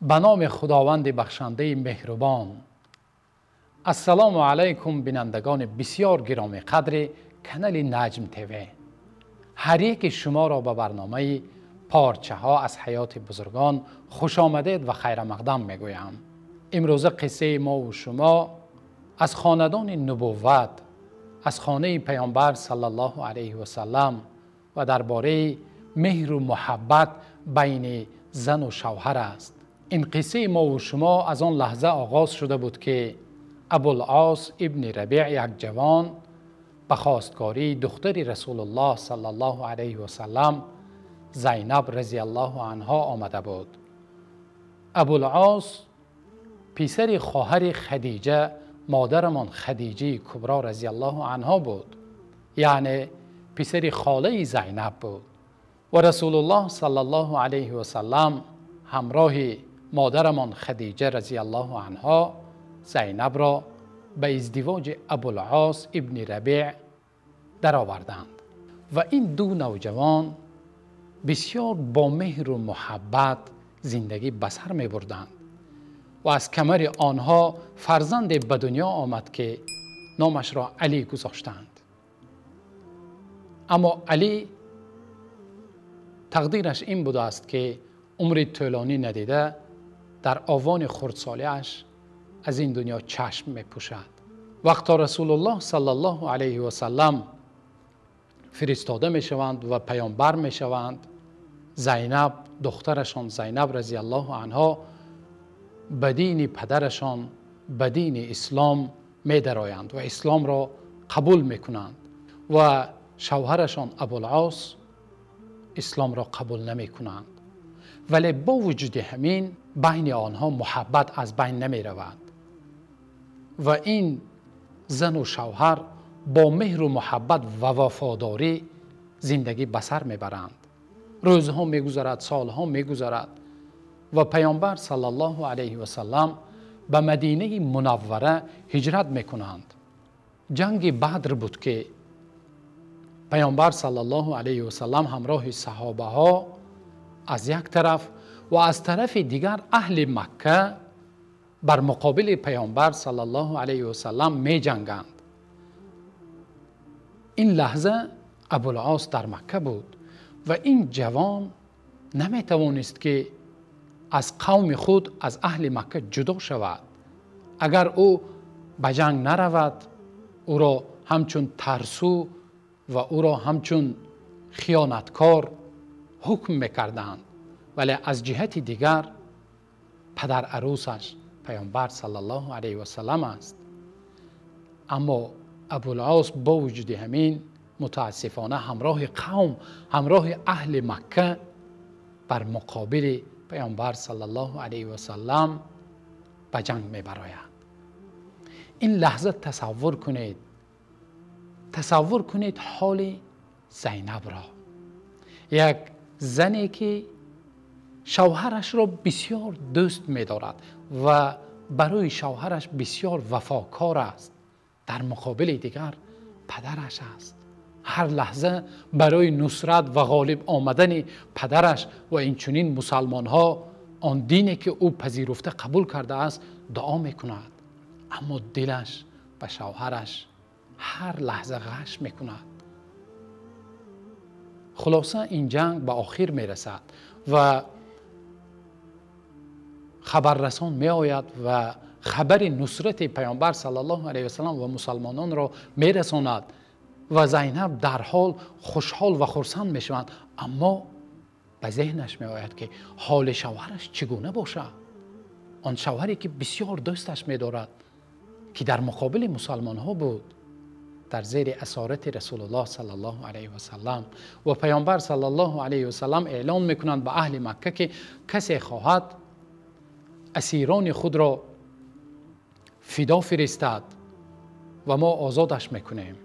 Ба номи Худованди бахшандаи меҳрубон. Ассалому алайкум, бинандагони бисёр гиромиқадри канали Наҷм ТВ. Ҳар яки шуморо ба барномаи Порчаҳо аз ҳаёти бузургон хуш омадед ва хайрмақдам мегӯям. Имрӯза қиссаи мо ва шумо аз хонадони нубувват, аз хонаи Паёмбар саллаллоҳу алайҳи васаллам ва дар бораи меҳру муҳаббат байни зану шавҳар аст. Ин қиссаи мо ва шумо аз он лаҳза оғоз шуда буд, ки Абулъос ибни Рабеъ, як ҷавон, ба хостгории духтари Расулуллоҳ саллаллоҳу алайҳи васаллам Зайнаб разияллоҳу анҳо омада буд. Абулъос писари хоҳари Хадиҷа, модарамон Хадиҷаи Кубро разияллоҳу анҳо буд, яъне писари холаи Зайнаб буд. Ва Расулуллоҳ саллаллоҳу алайҳи васаллам ҳамроҳи модарамон Хадиҷа разияллоҳу анҳо Зайнабро ба издивоҷи Абулъос ибни Рабеъ дароварданд. Ва ин ду навҷавон бисёр бо меҳру муҳаббат зиндагӣ ба сар мебурданд ва аз камари онҳо фарзанде ба дунё омад, ки номашро Алӣ гузоштанд. Аммо Алӣ тақдираш ин будааст, ки умри тӯлонӣ надида дар овони хурдсолиаш аз ин дунё чашм мепӯшад. Вақто Расулуллоҳ саллаллоҳу алайҳи васаллам фиристода мешаванд ва паёмбар мешаванд, Зайнаб, духтарашон Зайнаб разияллоҳу анҳо, ба дини падарашон, ба дини ислом медароянд ва исломро қабул мекунанд ва шавҳарашон Абулъос исломро қабул намекунанд. Вале бо вуҷуди ҳамин байни онҳо муҳаббат аз байн намеравад ва ин зану шавҳар бо меҳру муҳаббат ва вафодорӣ зиндагӣ ба сар мебаранд. Рӯзҳо мегузарад, солҳо мегузарад ва Паёмбар саллаллоҳу алайҳи васаллам ба Мадинаи Мунаввара ҳиҷрат мекунанд. Ҷанги Бадр буд, ки Паёмбар саллаллоҳу алайҳи васаллам ҳамроҳи саҳобаҳо аз як тараф ва аз тарафи дигар аҳли Макка бар муқобили Паёмбар саллаллоҳу алайҳи васаллам меҷанганд. Ин лаҳза Абулъос дар Макка буд ва ин ҷавон наметавонист, ки аз қавми худ, аз аҳли Макка ҷудо шавад. Агар ӯ ба ҷанг наравад, ӯро ҳамчун тарсу ва ӯро ҳамчун хиёнаткор ҳукм мекарданд. Вале аз ҷиҳати дигар падар арӯсаш Паёмбар саллаллоҳу алайҳи васаллам аст. Аммо Абулъос бо вуҷуди ҳамин мутаассифона ҳамроҳи қавм, ҳамроҳи аҳли Макка бар муқобили Паёмбар саллаллоҳу алайҳи васаллам ба ҷанг мебарояд. Ин лаҳза тасаввур кунед, тасаввур кунед ҳоли Зайнабро, як зане ки шавҳарашро бисёр дӯст медорад ва барои шавҳараш бисёр вафокор аст, дар муқобили дигар падараш аст. Ҳар лаҳза барои нусрат ва ғолиб омадани падараш ва инчунин мусалмонҳо, он дине ки ӯ пазируфта қабул кардааст, дуо мекунад. Аммо дилаш ба шавҳараш ҳар лаҳза ғаш мекунад. Хулоса, ин ҷанг ба охир мерасад ва хабаррасон меояд ва хабари нусрати Паёмбар саллаллоҳу алайҳи васаллам ва мусалмононро мерасонад ва Зайнаб дарҳол хушҳол ва хурсанд мешаванд. Аммо ба зеҳнаш меояд, ки ҳоли шавҳараш чӣ гуна бошад, он шавҳаре ки бисёр дӯсташ медорад, ки дар муқобили мусалмонҳо буд, дар зери асорати Расулуллоҳ саллаллоҳу алайҳи васаллам. Ва Паёмбар саллаллоҳу алайҳи васаллам эълон мекунанд ба аҳли Макка, ки касе хоҳад асирони худро фидо фиристад ва мо озодаш мекунем.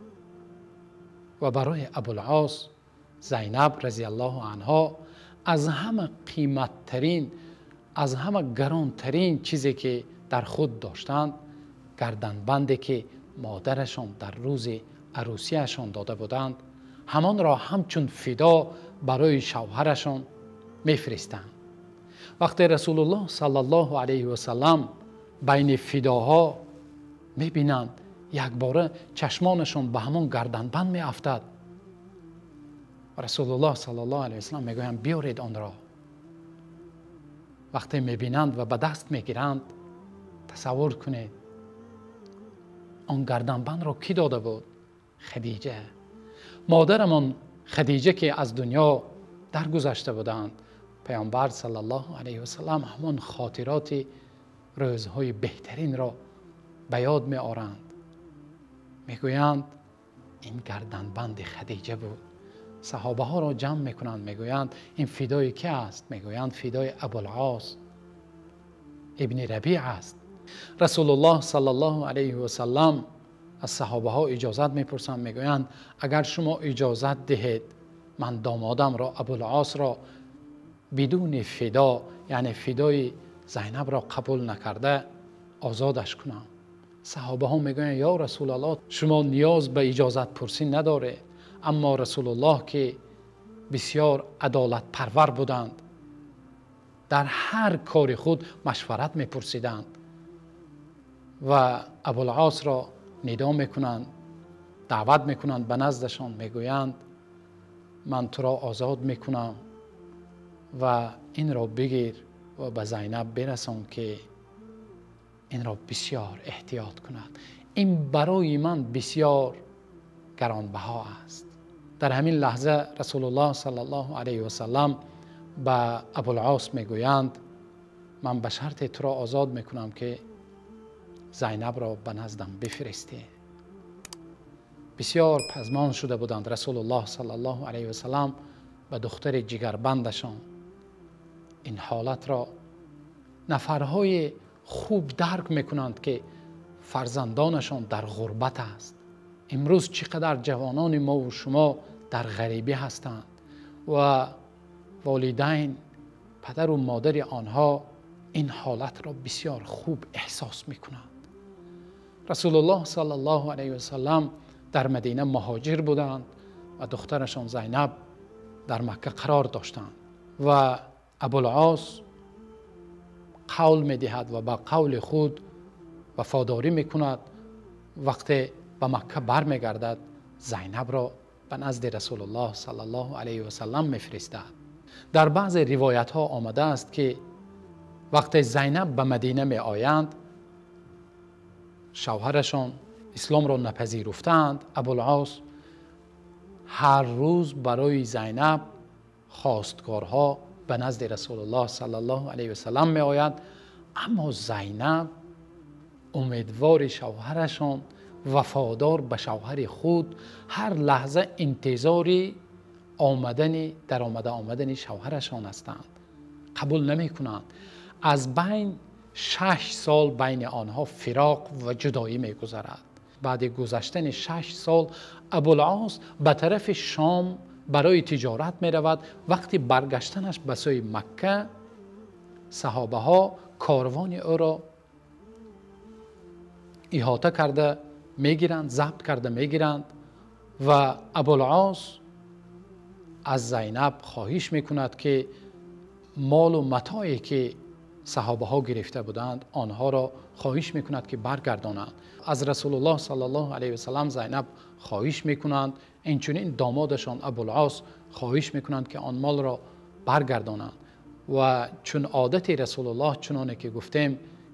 Ва барои Абулъос Зайнаб разияллоҳу анҳо аз ҳама қиматтарин, аз ҳама гаронтарин чизе ки дар худ доштанд, гарданбанде ки модарашон дар рӯзи арӯсияшон дода буданд, ҳамонро ҳамчун фидо барои шавҳарашон мефиристанд. Вақте Расулуллоҳ саллаллоҳу алайҳи васаллам байни фидоҳо мебинанд, якбора чашмонашон ба ҳамон гарданбанд меафтад. Расулуллоҳ саллаллоҳу алайҳи васаллам мегӯянд: биёред онро. Вақте мебинанд ва ба даст мегиранд, тасаввур кунед, он гарданбандро кӣ дода буд? Хадиҷа. Модарамон Хадиҷа, ки аз дунё даргузашта буданд. Паёмбар саллаллоҳу алайҳи васаллам ҳамон хотироти рӯзҳои беҳтаринро ба ёд меоранд. Мегӯянд: ин гарданбанди Хадиҷа буд. Саҳобаҳоро ҷамъ мекунанд, мегӯянд: ин фидои кӣ аст? Мегӯянд: фидои Абулъос ибни Рабиъ аст. Расулуллоҳ саллаллоҳу алайҳи васаллам аз саҳобаҳо иҷозат мепурсанд, мегӯянд: агар шумо иҷозат диҳед, ман домодамро Абулъосро бидуни фидо, яъне фидои Зайнабро қабул накарда, озодаш кунам. Саҳобаҳо мегӯянд: ё Расулуллоҳ, шумо ниёз ба иҷозатпурсӣ надоред. Аммо Расулуллоҳ, ки бисёр адолатпарвар буданд, дар ҳар кори худ машварат мепурсиданд ва Абулъосро нидо мекунанд, даъват мекунанд ба наздашон, мегӯянд: ман туро озод мекунам ва инро бигир ва ба Зайнаб бирасон, ки инро бисёр эҳтиёт кунад. Ин барои ман бисёр гаронбаҳо аст. Дар ҳамин лаҳза Расулуллоҳ саллаллоҳу алайҳи васаллам ба Абулъос мегӯянд: ман ба шарте туро озод мекунам, ки Зайнабро ба наздам бифиристӣ. Бисёр пазмон шуда буданд Расулуллоҳ саллаллоҳу алайҳи васаллам ба духтари ҷигарбандашон. Ин ҳолатро нафарҳои хуб дарк мекунанд, ки фарзандонашон дар ғурбат аст. Имрӯз чӣ қадар ҷавонони мо ва шумо дар ғарибӣ ҳастанд ва волидайн, падару модари онҳо ин ҳолатро бисёр хуб эҳсос мекунанд. Расулуллоҳ саллаллоҳу алайҳи васаллам дар Мадина муҳоҷир буданд ва духтарашон Зайнаб дар Макка қарор доштанд ва Абулъос қавл медиҳад ва ба қавли худ вафодорӣ мекунад. Вақте ба Макка бармегардад, Зайнабро ба назди Расулуллоҳ саллаллоҳу алайҳи васаллам мефиристад. Дар баъзе ривоятҳо омадааст, ки вақте Зайнаб ба Мадина меоянд, шавҳарашон исломро напазируфтаанд. Абулъос ҳар рӯз барои Зайнаб хостгорҳо ба назди Расулуллоҳ саллаллоҳу алайҳи васаллам меояд, аммо Зайнаб умедвори шавҳарашон, вафодор ба шавҳари худ, ҳар лаҳза интизори омадани даромада омадани шавҳарашон ҳастанд. Қабул намекунанд. Аз байн 6 сол байни онҳо фироқ ва ҷудоӣ мегузарад. Баъди гузаштани 6 сол Абулъос ба тарафи Шом барои тиҷорат меравад. Вақти баргаштанаш ба сӯи Макка, саҳобаҳо корвони ӯро иҳота карда мегиранд, забт карда мегиранд ва Абулъос аз Зайнаб хоҳиш мекунад, ки молу матое ки саҳобаҳо гирифта буданд, онҳоро хоҳиш мекунад, ки баргардонанд. Аз Расулуллоҳ саллаллоҳу алайҳи васаллам Зайнаб хоҳиш мекунанд, инчунин домодашон Абулъос хоҳиш мекунанд, ки он молро баргардонанд. Ва чун одати Расулуллоҳ, чуноне ки гуфтем,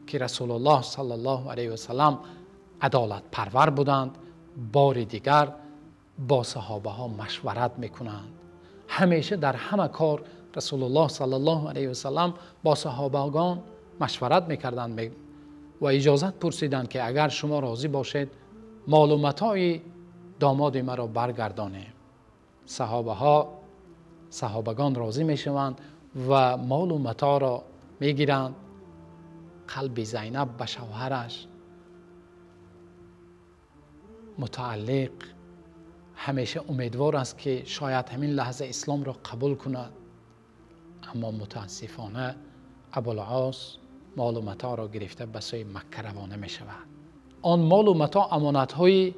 ки Расулуллоҳ саллаллоҳу алайҳи васаллам адолатпарвар буданд, бори дигар бо саҳобаҳо машварат мекунанд. Ҳамеша дар ҳама кор Расулуллоҳ саллаллоҳу алайҳи васаллам бо саҳобагон машварат мекарданд ва иҷозат пурсиданд, ки агар шумо розӣ бошед, молу матои домоди маро баргардонем. Саҳобагон розӣ мешаванд ва молу маторо мегиранд. Қалби Зайнаб ба шавҳараш мутааллиқ, ҳамеша умедвор аст, ки шояд ҳамин лаҳза исломро қабул кунад. Аммо мутаассифона Абулъос молу маторо гирифта ба сӯи Макка равона мешавад. Он молу мато амонатҳои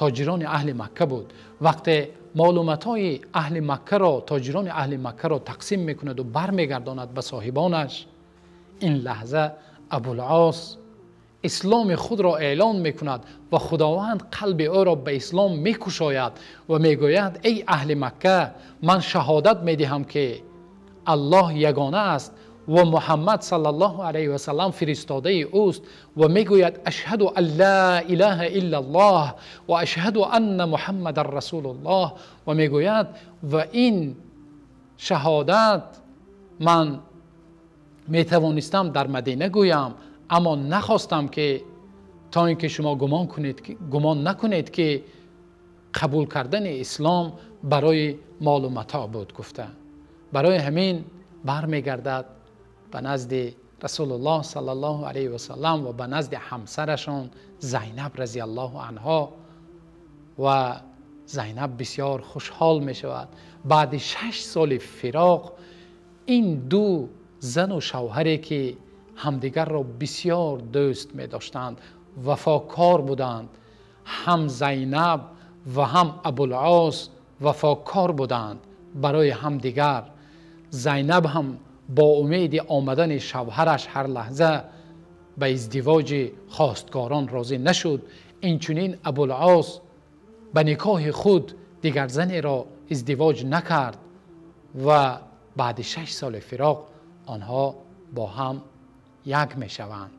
тоҷирони аҳли Макка буд. Вақте мол ва матои аҳли Макка, тоҷирони аҳли Макка тақсим мекунад ва бармегардонад ба соҳибонаш, ин лаҳза Абулос исломи худро эълон мекунад ва Худованд қалби ӯро ба ислом мекушояд ва мегӯяд: эй аҳли Макка, ман шаҳодат медиҳам, ки Аллоҳ ягона аст ва Муҳаммад саллаллоҳу алайҳи васаллам фиристодаи ӯст, ва мегӯяд: ашҳаду ан ло илаҳа иллаллоҳ ва ашҳаду анна Муҳаммадан расулуллоҳ. Ва мегӯяд: ва ин шаҳодат ман метавонистам дар Мадина гӯям, аммо нахостам, ки то инки шумо гумон накунед, ки қабул кардани ислом барои мол ва матоъ буд гуфта. Барои ҳамин бармегардад ба назди Расулуллоҳ саллаллоҳу алайҳи васаллам ва ба назди ҳамсарашон Зайнаб разияллоҳу анҳо, ва Зайнаб бисёр хушҳол мешавад. Баъд 6 соли фироқ ин ду зану шавҳаре ки ҳамдигарро бисёр дӯст медоштанд, вафокор буданд, ҳам Зайнаб ва ҳам Абулос вафокор буданд барои ҳамдигар. Зайнаб ҳам бо умеди омадани шавҳараш ҳар лаҳза ба издивоҷи хостгорон розӣ нашуд. Инчунин Абулос ба никоҳи худ дигар занеро издивоҷ накард ва баъди 6 соли фироқ онҳо бо ҳам як мешаванд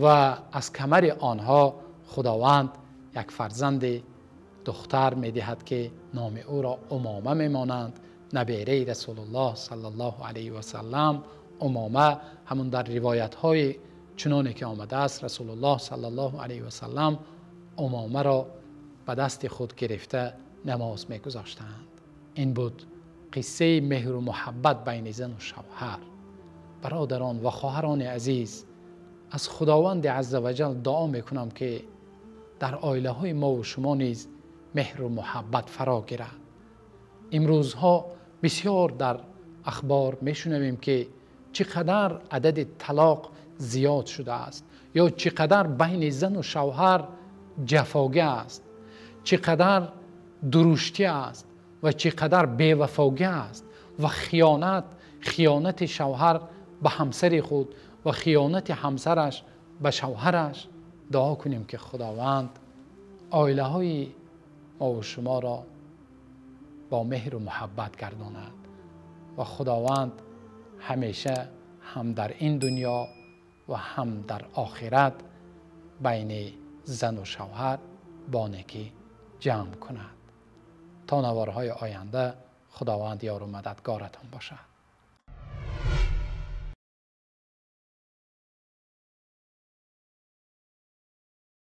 ва аз камари онҳо Худованд як фарзанди духтар медиҳад, ки номи ӯро Умома мемонанд. Набераи Расулуллоҳ саллаллоҳу алайҳи васаллам Умома, ҳамон дар ривоятҳои чуноне ки омадааст, Расулуллоҳ саллаллоҳу алайҳи васаллам Умомаро ба дасти худ гирифта намоз мегузоштанд. Ин буд қиссаи меҳру муҳаббат байни зану шавҳар. Бародарон ва хоҳарони азиз, аз Худованди азза ва ҷал дуо мекунам, ки дар оилаҳои мо ва шумо низ меҳру муҳаббат фаро гирад. Имрӯзҳо бисёр дар ахбор мешунавем, ки чӣ қадар адади талоқ зиёд шудааст, ё чӣ қадар байни зану шавҳар ҷафогӣ аст, чӣ қадар дуруштӣ аст ва чӣ қадар бевафогӣ аст ва хиёнат, хиёнати шавҳар ба ҳамсари худ ва хиёнати ҳамсараш ба шавҳараш. Дуо кунем, ки Худованд оилаҳои мо ва шуморо бо меҳру муҳаббат гардонад ва Худованд ҳамеша ҳам дар ин дунё ва ҳам дар охират байни зану шавҳар бо некӣ ҷамъ кунад. То наворҳои оянда Худованд ёру мададгоратон бошад.